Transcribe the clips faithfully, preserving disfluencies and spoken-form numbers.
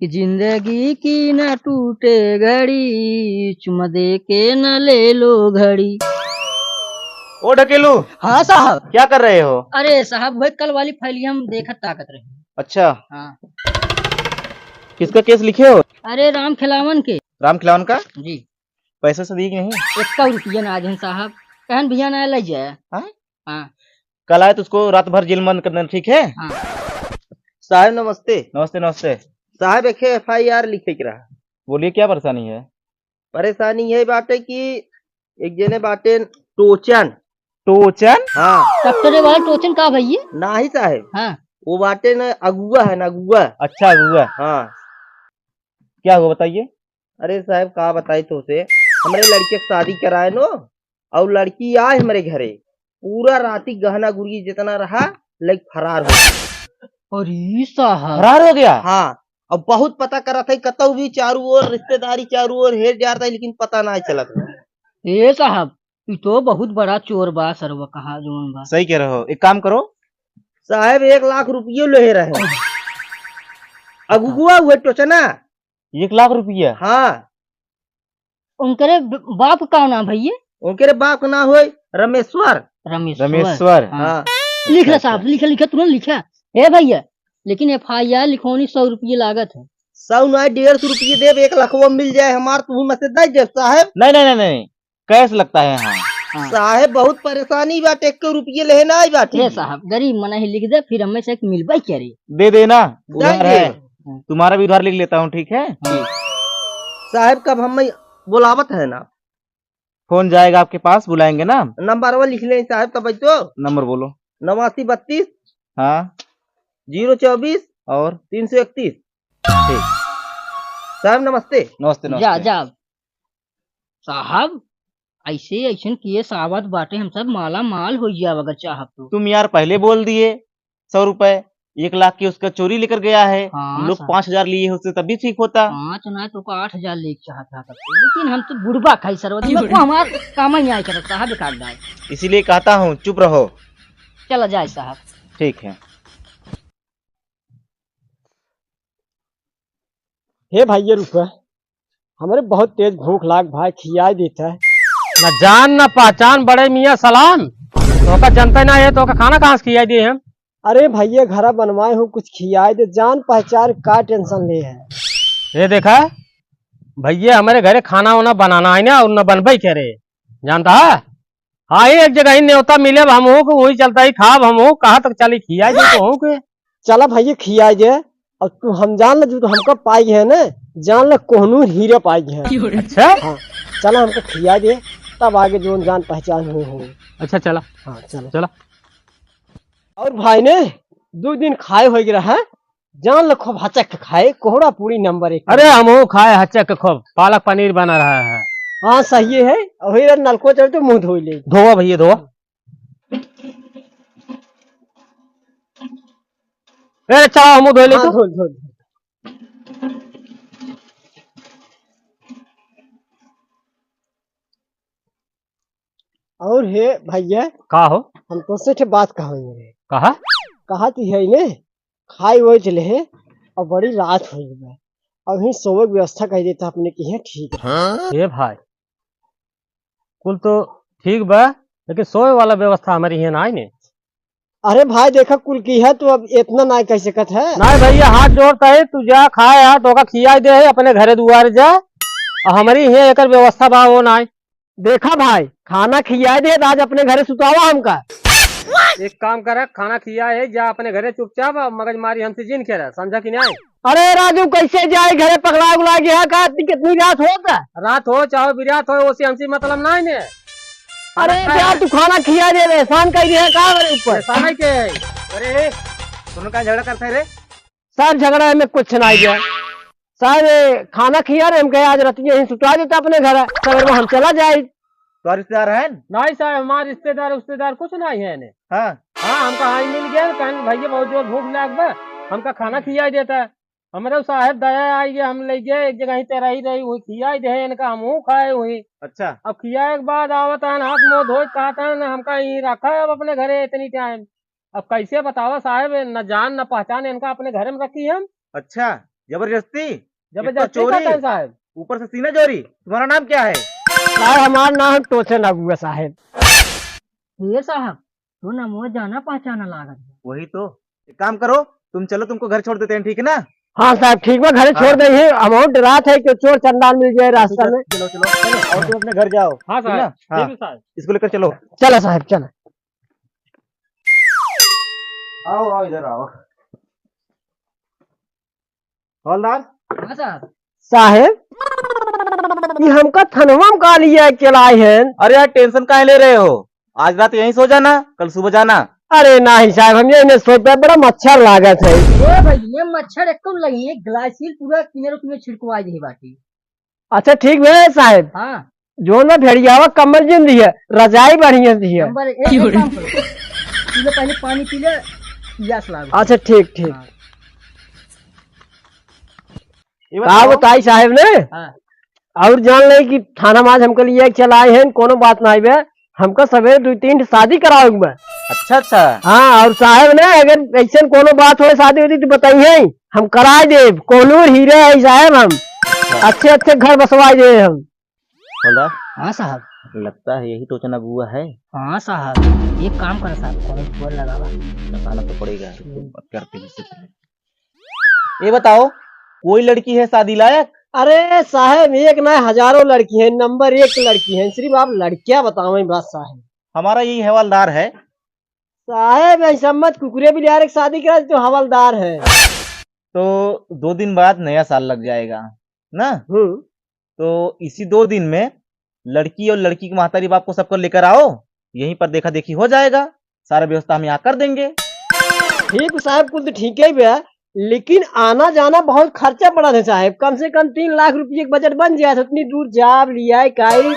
कि जिंदगी की ना टूटे घड़ी, चुम्मा दे के ना ले लो घड़ी। ओ ढकेलू। हाँ साहब। क्या कर रहे हो? अरे साहब, वही कल वाली फाइल हम देखत ताकत रहे। अच्छा। हाँ। किसका केस लिखे हो? अरे राम खिलावन के। राम खिलावन का? जी। पैसा से दिए कि नहीं? एक्का रुपया ना देन साहब। कहन भैया ना ले जाए। हाँ? हाँ। कल आए तो उसको रात भर जेल में बंद कर देना, ठीक है? हाँ। साहब नमस्ते। नमस्ते, नमस्ते। साहब एक एफ आई आर लिखे के रहा। बोलिए, क्या परेशानी है? परेशानी यही बाटे कि एक जने बाटे टोचन। टोचन? हाँ। डॉक्टर वाला टोचन का भैया? नाही साहब। हाँ। वो बाटे न अगुआ है न अगुआ। अच्छा, अगुआ। हाँ। क्या हुआ बताइए? अरे साहब का बताई तोसे, हमरे लड़के के शादी कराए नो, और लड़की आए हमरे घरे, पूरा राती गहना गुरिया जितना रहा लेके फरार हो गया। अरे साहब। फरार हो गया? हाँ, और बहुत पता करत है, कतौ भी चारू ओर रिश्तेदारी चारू ओर हेर जात है, लेकिन पता ना चलत है। ए साहब, ई तो बहुत बड़ा चोर बा सरवा, कहाँ जौन बा। सही कह रहे हो, एक काम करो। साहब एक लाख रुपये ले रहे। अगुआ हुए टोचना। एक लाख रुपया? हाँ। उनकरे ब-, बाप का नाम भैया? उनकरे बाप का नाम होय रमेश्वर। रमेश्वर। रमेश्वर। हाँ। हाँ। लिख ले अच्छा, साहब, अच्छा। लिख, लिख, तुरंत लिख। ए भैया, लेकिन एफ आई आर लिखौनी सौ रुपये लागत है। सौ ना, डेढ़ सौ रुपये देब, एक लखवा मिल जाए हमार, तू में से दे देब साहब। नहीं, नहीं, नहीं, नहीं, कैश लगता है यहाँ। हाँ। साहब बहुत परेशानी बाटे, एक रुपये लेहे ना आई बाटे। ए साहब, गरीब मना ही लिख दे, फिर हमें से एक मिलबे करे। दे देना, दे उधार दे। है। तुम्हारा भी उधार लिख लेता हूँ, ठीक है? हाँ। साहब, कब हम बोलावत है ना? फोन जाएगा आपके पास, बुलाएंगे ना। नंबर वो लिख लें साहब, तब तो। नंबर बोलो। नवासी बत्तीस। हाँ। जीरो चौबीस। और? तीन सौ इकतीस। ठीक। साहब, नमस्ते। नमस्ते, जा, नमस्ते। जा। साहब, ऐसे, ऐसन केस आवत बाटे, हम सब माला माल हो जाब अगर चाहब तो। तुम यार पहले बोल दिए, सौ रुपए, एक लाख की उसका चोरी लेकर गया है, हाँ, हम लोग सर। पाँच हजार लिए उससे, तब भी ठीक होता। पाँच ना तो का आठ हजार लेके चाहत रहा था, लेकिन हम तो बुढ़बा खाई सरवा, दिमाग को हमार काम ही नहीं करत साहब, बेकार डाल। इसीलिए कहता हूँ, चुप रहो। चला जाए साहब। ठीक है। हे भैया रुक, हमरे बहुत तेज भूख लाग भाई, खियाई देता है। ना जान ना पहचान बड़े मियाँ सलाम, तोका जनता ना है, तोका खाना कहाँ से खियाई दे हम? अरे भैया घरा बनवाए हूँ, कुछ खियाई दे, जान पहचान का टेंशन ले है। ये देखा भैया, हमारे घरे खाना वाना बनाना है ना, और न बनबे करे, जानता है? हाँ, एक जगह ही न्योता मिले, अब हम हो के वही चलता ही खाब, हम हो कहाँ तक चली, खियाई दे तो हो के। चला भैया, खियाई दे। और तू हम जान ले, जो तो हमका पाई है ना, जान ले कोहनूर हीरे पाई है। अच्छा? हाँ, चला हमका खियाई दे, तब आगे जो जान पहचान हो, हो। अच्छा, चला। हाँ, चला। चला। और भाई ने दो दिन खाए हो गया है, जान लो खूब हचक के खाए, कोहड़ा पूरी नंबर एक। अरे हमहू खाए हचक के खूब, पालक पनीर बना रहा है। हाँ सही है, अभी नलको चढ़ तो मुँह धो ले। धोवा भैया धोवा। ए अच्छा मुँह धो ले हाँ, तू। धो, धो, धो। और हे भैया का हो? हम तोसे ठे बात कहा है। कहा? कहा ती है ने, खाई वोई चले है और बड़ी रात हो गई है। अभी सोवे की व्यवस्था कर देता अपने की है, ठीक है। ए भाई, कुल तो ठीक बा, लेकिन सोए वाला व्यवस्था हमारी है ना ने। अरे भाई देखा कुल की है, तू अब इतना ना कह सकत है। नहीं भैया, हाथ जोड़ता है, तू जा खाए आ, तोका खियाई दे है, अपने घरे दुआरे जा, और हमारी है एकर व्यवस्था बा वो ना। देखा भाई, खाना खियाई दे, आज अपने घरे सुतावा हमका। एक काम करा, खाना खिया है, जा अपने घरे चुपचाप, अब मगजमारी हमसे जिन करा, समझा कि नहीं? अरे राजू, कैसे जाए घरे, पगला उगला गया का? इतनी कितनी रात होता? रात हो चाहे बिरात हो, ओसे हमसे मतलब नहीं ने। अरे यार, तू खाना खिया दे रे, एहसान कर दिया का मेरे ऊपर? एहसान है के? अरे, दोनों का झगड़ा करते रे? साहब, झगड़ा में कुछ ना गया। साहब, ये खाना खिया रहे, हम कहे आज रात यहीं सुता देता अपने घर, सवेर में हम चला जाए। तो रिश्तेदार है? नहीं साहब, हमारे रिश्तेदार, रिश्तेदार कुछ नहीं है ने। हाँ। हाँ, हमका हाई मिल गया, कहन भैया बहुत जोर भूख लाग बा, हमका खाना खिया देता। हमरे साहब दया आई गया, हम ले गए एक जगह ही तेरा ही रही, वही खियाई दे इनका, हमहू खाए वही। अच्छा। अब खियाए के बाद आवत हन, हाथ मुंह धोए, कहत हन, "हमका यहीं रखा है अब अपने घरे इतनी टाइम।" अब कैसे बतावा साहब, न जान न पहचान, इनका अपने घरे में रखी हम। अच्छा। जबरदस्ती? जबरदस्ती एक तो चोरी, करता है साहब। ऊपर से सीना चोरी। तुम्हारा नाम क्या है? साहब, हमारा नाम टोचन अगुआ साहब। ये साहब, तो नमो जाना पहचाना लागत है। वही तो। एक काम करो, तुम चलो, तुमको घर छोड़ देते हैं, ठीक है ना? हाँ साहब, ठीक बा, घरे छोड़ हाँ। दे ही। हम और डरात है कि चोर चंडाल मिल जाए रास्ता में। चलो, चलो, चलो, और तुम अपने घर जाओ, हाँ ठीक ना? साहब, हाँ। ठीक है साहब। इसको लेकर चलो। चला साहब, चला। आओ, आओ, इधर आओ। हवलदार। हाँ साहब। साहेब, ये हमका थनवा में का लिए के लाए हैं? अरे यार, tension काहे ले रहे हो? आज रात यहीं सो जाना, कल सुबह जाना। अरे नाही साहेब, हम यही नहीं सोच पाए, बड़ा मच्छर लागत है। ओ भाई, ये मच्छर एक कम लगी है, ग्लाइसिल पूरा किनारे तुम्हें छिड़कवा दे बाटी। अच्छा ठीक बा साहेब। हाँ। जोन में भेड़ियावा कम्बल जिन दिए, रजाई बढ़िया दिए। नंबर एक, एक काम करो। पी लो, पहले पानी पी ले, पियास लागो। अच्छा ठीक, ठीक। हाँ। ये का बताओ। बताई साहेब ने? हाँ। और जान ले कि थाना में आज हमको लिए चला आए हैं, कोनो बात ना आइबे। हमको सवेरे दो तीन शादी करावे के बा। अच्छा, अच्छा। हाँ, और साहेब ने अगर ऐसे कोनो बात हो शादी होती तो बताइए, हम कराए देब। कोहनूर हीरे है साहेब हम। अच्छा। अच्छे अच्छे घर बसवाए दे हम। हवलदार। हाँ साहब। लगता है यही टोचन अगुआ है। हाँ साहब, एक काम कर साहब, कौन फोन लगावा? लगाना तो पड़ेगा, हम्म। बात करते हैं इससे पहले। ये बताओ, कोई लड़की है शादी लायक? अरे साहेब, एक ना हजारों लड़की है, नंबर एक लड़की है, सिर्फ आप लड़कियां बताओ बस साहेब। हमारा यही हवलदार है। साहेब, ऐसा मत, कुकुरे बिलार एक शादी करा दे तो हवलदार है। तो दो दिन बाद नया साल लग जाएगा ना? हम्म। तो इसी दो दिन में लड़की और लड़की के महतारी बाप को सबको लेकर आओ, यहीं पर देखा देखी हो जाएगा, सारा व्यवस्था हम यहाँ कर देंगे। ठीक साहेब, कुल तो ठीक ही बा, लेकिन आना जाना बहुत खर्चा पड़ा था साहेब, कम से कम तीन लाख रुपये का बजट बन जाए, उतनी दूर जाब लियाए काई।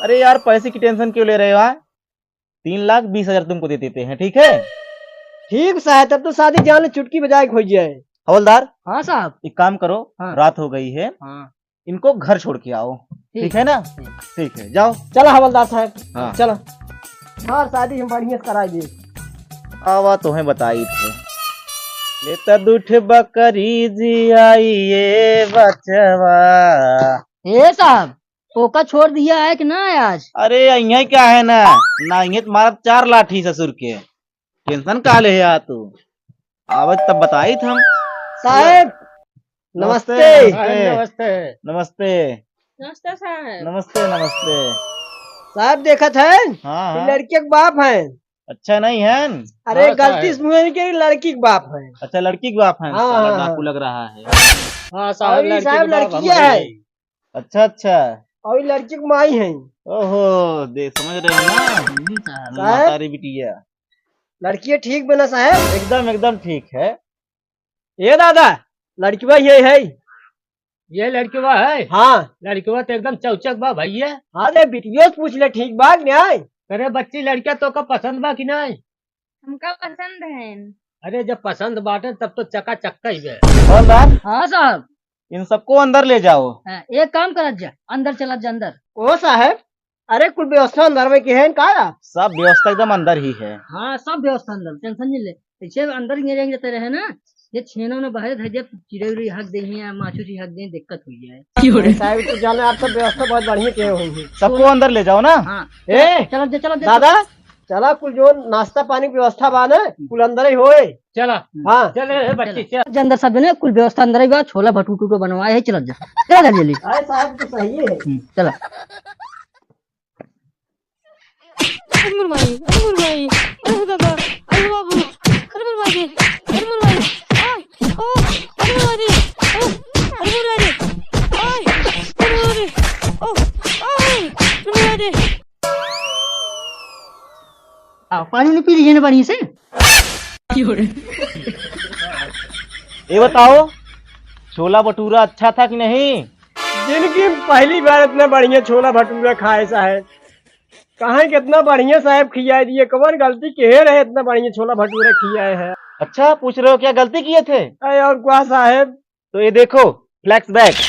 अरे यार, पैसे की tension क्यों ले रहे हो, हाँ? तीन लाख बीस हजार तुमको दे देते हैं, ठीक है? ठीक साहेब, तब तो शादी जान ले चुटकी बजाए के हो जाए। हवलदार, हाँ साहब। एक काम करो, हाँ। रात हो गई है, हाँ। इनको घर छोड़ के आओ, ठीक। ठीक है ना? ठीक। ठीक है, जाओ। चला हवलदार साहेब, हाँ। चला। हमार शादी हम बढ़िया से कराई दी। आवा तोहें बताई थे। ले त दूठ बकरी जी आई ये बचवा। ए साहब, ओका छोड़ दिया है कि ना आज? अरे, अइहें क्या है ना, ना अइहें तुम्हारा चार लाठी ससुर के। Tension का ले है तू? आवत तब बताई थे हम। साहेब, नमस्ते। नमस्ते। साहेब, नमस्ते। नमस्ते। नमस्ते साहेब। नमस्ते, नमस्ते। साहेब देखत है, हाँ, हाँ। लड़के के बाप है। अच्छा नहीं है? अरे हाँ, गलती साहेब। से मुँह के लड़की के बाप है। अच्छा, लड़की के बाप है। हाँ, साला हाँ, डाकू हाँ। लग रहा है। हाँ, साहेब, और ये लड़की साहेब के बाप लड़की हम है। नहीं। अच्छा, अच्छा। और ये लड़की की माई है। ओहो, देख, समझ रहे हो ना? हम्म, साहब। महतारी बिटिया। लड़की ठीक बना साहेब? एकदम, एकदम ठीक है। ए दादा, लड़किवा ये है। ये लड़किवा है? हाँ। लड़किवा तो एकदम चौचक बा भैया। हाँ रे, बिटियो से पूछ ले, ठीक बा कि नहीं? अरे बच्ची, लड़किया तो का पसंद बा कि नहीं? हमका पसंद है। अरे, जब पसंद बाटे, तब तो चकाचक ही बे। हवलदार, हाँ साहब। इन सबको अंदर ले जाओ। हाँ, एक काम करत जा, अंदर चलत जा, अंदर। ओ साहेब, अरे, कुल व्यवस्था अंदर में की है का? सब व्यवस्था एकदम अंदर ही है। हाँ, सब व्यवस्था अंदर, tension नहीं ले। ऐसे अंदर ही रहेंगे, जते रहे ना, ये छेना ना बाहर धर दे, चिड़ै उड़ै हग दे, हियाँ माछी उछी हग दे, दिक्कत हो जाए। क्यों रे? साहेब, तू जाने, आप सब व्यवस्था बहुत बढ़िया किए होंगे। सबको अंदर ले जाओ ना। हाँ। ए, चलो, चलो, चलो, चलो। दादा, चला, कुल जो नाश्ता पानी की व्यवस्था बा ना, कुल अंदर ही होए। चला। हाँ। चल रे बच्ची, चल। जे अंदर सब जने, कुल व्यवस्था अंदर ही बा, छोला भटूर टूटो बनवाए है, चल जा। चल जा जल्दी। अरे साहब, तो सही है। हम्म, चला। अरे मोर माई, अरे मोर माई, अरे दादा, अरे बाबू, अरे मोर माई, अरे मोर माई, आ, ओ, अरे मोर माई, ओ, अरे मोर माई, आ, अरे मोर माई, ओ, आ, अरे मोर माई। आओ, पानी नहीं पी लीजिए ना बढ़िया से। ये बताओ, छोला भटूरा अच्छा था कि नहीं? जिंदगी में पहली बार इतना बढ़िया छोला भटूरा खाए साहेब। कहाँ कितना बढ़िया साहेब खिया दिए, कवन गलती के रहे इतना बढ़िया छोला भटूरा खियाए हैं। अच्छा, पूछ रहे हो क्या गलती किए थे? अरे और क्या साहेब? तो ये देखो, flashback।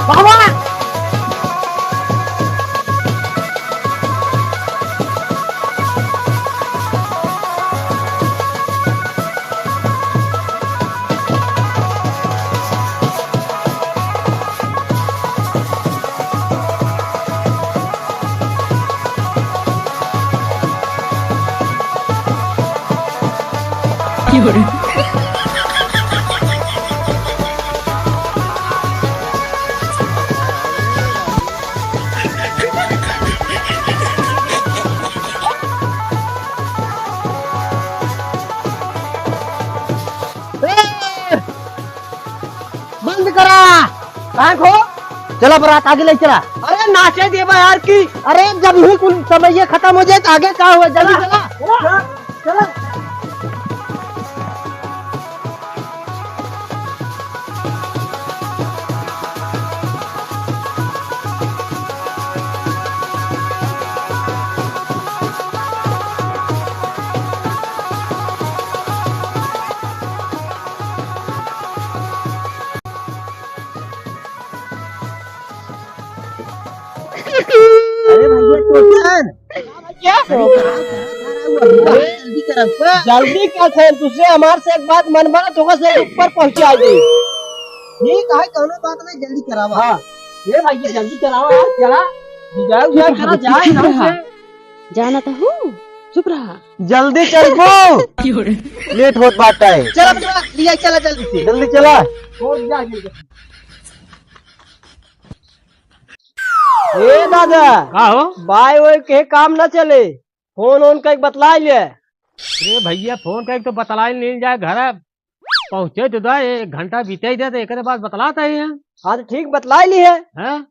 बाबा! ए! बंद करा। कहाँ खो? चला बरात आगे ले चला। अरे नाचे देबा यार की। अरे जब ही कुल समय ये खत्म हो जाए तो आगे का हुआ, जल्दी चला। चला, चला। अरे भैया, टोकन। क्या? अरे, कहाँ, कहाँ, कहाँ रहा हुआ? अरे, जल्दी कर, अब। जल्दी क्या थे? तुझसे हमार से एक बात मन बना, तो से ऊपर पहुँचा दे। ठीक है, कौनो बात नहीं, जल्दी करावा। हाँ, ये भैया, जल्दी करावा यार, चला। जाओ, चुप जाओ, रहा, चला, चुप जाए, चुप यहाँ रहा। से। जाना तो हूँ, चुप रहा। जल्दी चल बो। क्यों रे? लेट होत बाटा है। चला, चला, लिया, चला जल्दी से। जल्दी चला। और जा, जा, जा। ए दादा, का हो? बाय ओए के काम ना चले, फोन ओन कइके बतलाइ ले। अरे भैया, फोन कइके तो बतलाइ नहीं जाए, घर पहुँचे तो दा, एक घंटा बीते ही दे, तो एकरे बाद बतलात है यहाँ। हाँ, तो ठीक बतलाइ ली है। हाँ?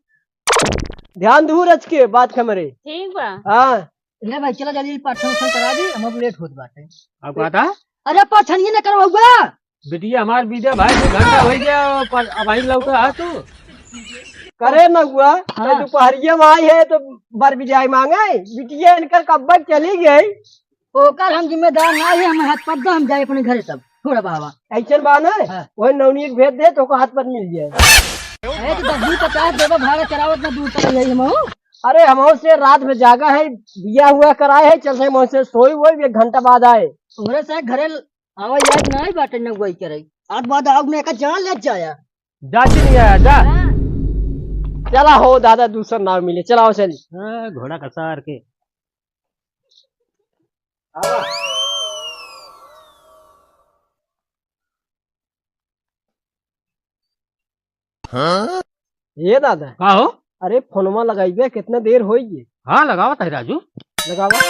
ध्यान दू रच के बात के हमरे। ठीक बा। हाँ। ले भाई, चला जल्दी पाठन उठन करा दी, हम अब लेट होत बाटे। अब कहता? अरे, पाठन ये ना करवाऊगा। बिटिया हमार बीजा भाई, दो घंटा हो गया, पर अब आई लौटा है तू। करे ना हुआ, तो हाँ। दोपहरिया में आई है तो बर बिजाई मांगे, बिटिया इनकर कब्बन चली गई। ओकर हम जिम्मेदार ना है, हम हाथ पद हम जाए अपने घरे तब, थोड़ा बाबा। ऐसन बा ना, हाँ। वही नवनीत भेज दे तो ओकर हाथ पद मिल जाए। अरे तो दस बीस पचास देबा भाड़ा चलावत ना दूर तक यही हम। अरे हम से रात में जागा है, बिया हुआ कराए है, चल से हम से सोई हुई एक घंटा बाद आए। तोहरे से घरे आवा याद नहीं बाटे न वही करे। आज बाद आउग ने का जान ले जाया। जा जी नहीं आया, जा। हाँ। चला हो दादा, दूसर नाव मिले, चलाओ चल। हाँ, घोड़ा का सार के। हाँ? ए दादा। का हो? अरे फोनवा लगाइबे, कितना देर होई गे? हाँ, लगावत है राजू। लगावा।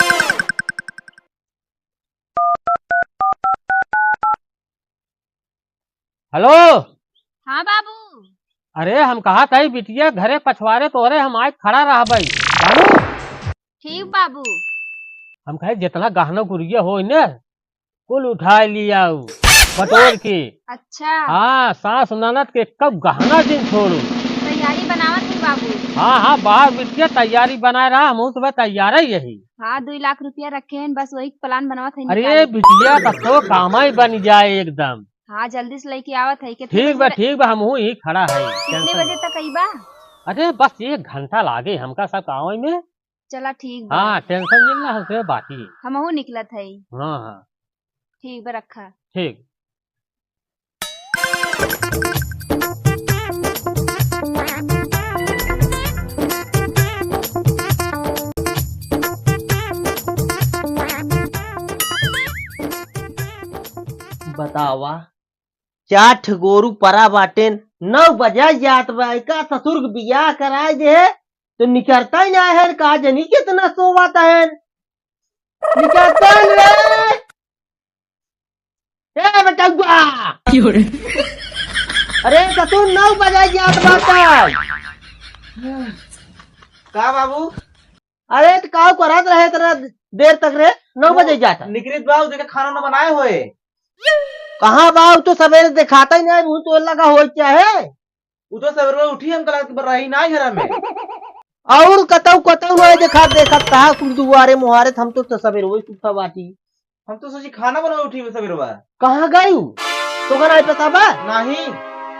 हेलो। हाँ बाबू। अरे हम कहा था बिटिया घरे पछवारे तोरे हम आए खड़ा रहबई। जानू? ठीक बाबू। हम कहे जितना गहना गुरिया होई ने कुल उठाए लियाऊ बटोर के। अच्छा। हाँ, सास ननद के कब गहना जिन छोड़ू। तैयारी बनावत ही बाबू। हाँ, हाँ, बाहर बिटिया तैयारी बनाए रहा, हम तो तैयार ही यही। हाँ, दो लाख रुपया रखे हैं, बस वही प्लान बनावत है अरे निकाले। बिटिया, तब तो काम ही बन जाए एकदम। हाँ, जल्दी से लेके आवत है। कितने ठीक बा, बजे र-, ठीक बा, हम ही खड़ा है। कितने tension बजे तक अइबा? अरे बस एक घंटा लागे हमका सब आवे में। चला ठीक बा। हाँ, tension जिन ना, हमसे बाकी। हमहू निकलत है। हाँ, हाँ। ठीक बा, रखा। ठीक। बतावा, चार ठे गोरू परा बाटेन, नौ बजा जात बा, का ससुर के बियाह कराए दे, तो निकरता ही ना है, का जनी कितना सोवत है, निकरता ही रे। ए बेटउआ! क्यों रे? अरे ससुर, नौ बजा जात बाटे। का बाबू? अरे त का करत रहे इतना देर तक रे? नौ बजे जाता। निकरित बा, उ देखे खाना ना बनाए होए। कहाँ बा? उ तो सवेरे देखाता ही नहीं, उ तो लगा होई क्या है? उ तो सवेरे उठी, हम कल रात भर रही ना घर में। और कतौ, कतौ नहीं देखा, देखत कहा कुल दुआरे मुहारे, हम तो, तो सवेरे वही सुता बाटी। हम तो सोची खाना बनावे उठी सवेरे बा। कहाँ गई? तो का नहीं पता बा? नहीं।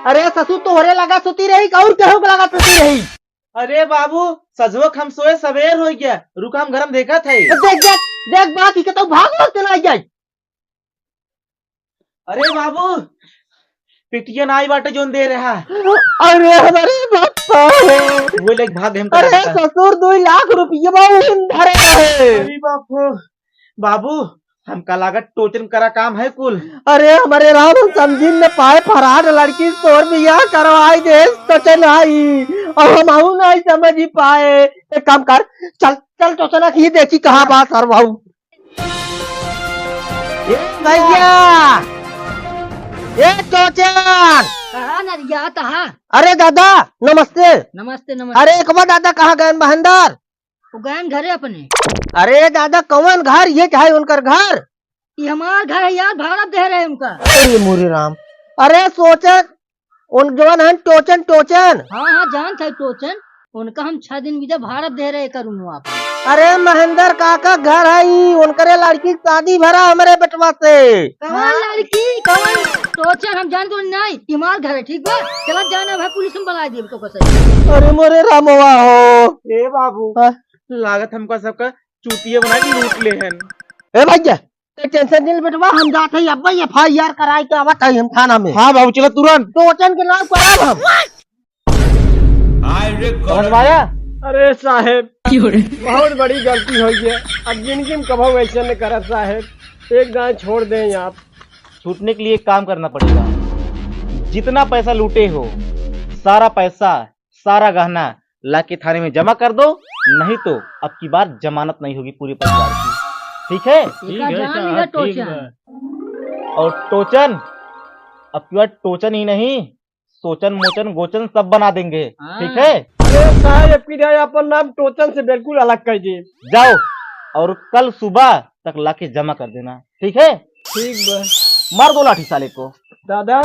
अरे ससुर तोहरे लगा सुती रही, और केहू के लगा सुती रही? अरे बाबू, सजवक हम सोए सवेर हो गया, रुका हम गरम देखत है। देख, देख, देख बात ही के तो भाग भाग चला जाए। अरे बाबू, पिटिया नाई बाटे जोन दे रहा। अरे हमारे बापा। वो लेके भाग गए हम अरे करता। ससुर, दो लाख रुपये बा उन धरे रहे। अरे बाप हो। बाबू, हमका लागत टोचन करा काम है कुल। अरे हमरे राम, हम समझी न पाए, फराड लड़की तोर बियाह करवाई दे, टोचन आई, और हम आऊ नहीं समझी पाए। एक काम कर, चल चल टोचना की देखी कहाँ बा सर बाबू। ए भैया, ए टोचन। कहा नरिया तहा? अरे दादा, नमस्ते। नमस्ते, नमस्ते। अरे एक बार दादा कहाँ गए महेंदर? वो गए घरे अपने। अरे दादा, कौन घर? ये चाहे उनकर घर? ये हमार घर है यार, भाड़ा दे रहे उनका। अरे मोरे राम, अरे सोचन, उन जवन हन टोचन, टोचन। हाँ, हाँ, जानत है टोचन। उनका हम छह दिन बिदा भाड़ा दे रहे करूँ आप। अरे महेंदर काका घर है ई, उनकरे लड़की के शादी भरा हमरे बेटवा से। कौन लड़की? कौन? टोचन हम जानत नहीं, ये हमार घर है, ठीक बा? चला जाना भाई, पुलिस में बुला दिए तो कसर। अरे मोरे रामवा हो। ए बाबू, हाँ? लागत हमका सबका चूतिया बना के लूट ले हन। ए भैया, ते टेंशन नहीं ले बेटवा, हम जात हई अब्बा एफ आई आर कराए के आवत हई हम थाना में। हाँ बाबू, चला तुरंत। टोचन के नाम कराब हम। समझ में आया? अरे साहेब, बहुत बड़ी गलती हो गई। अब जिंदगी में कभो ऐसे न करब साहेब, एक दाएं छोड़ दें आप। छूटने के लिए एक काम करना पड़ेगा। जितना पैसा लूटे हो, सारा पैसा, सारा गहना लाके थाने में जमा कर दो, नहीं तो अब की बार जमानत नहीं होगी पूरे परिवार की। ठीक है? ठीक है, जान लिया टोचन। और टोचन, अब की बार टोचन ही नहीं, सोचन, मोचन, गोचन सब बना देंगे। हाँ। ठीक है? अरे साहेब, अब की बार अपन नाम टोचन से बिल्कुल अलग कर दिए। जाओ, और कल सुबह तक लाके जमा कर देना, ठीक है? ठीक बा। मार दो लाठी साले को। दादा।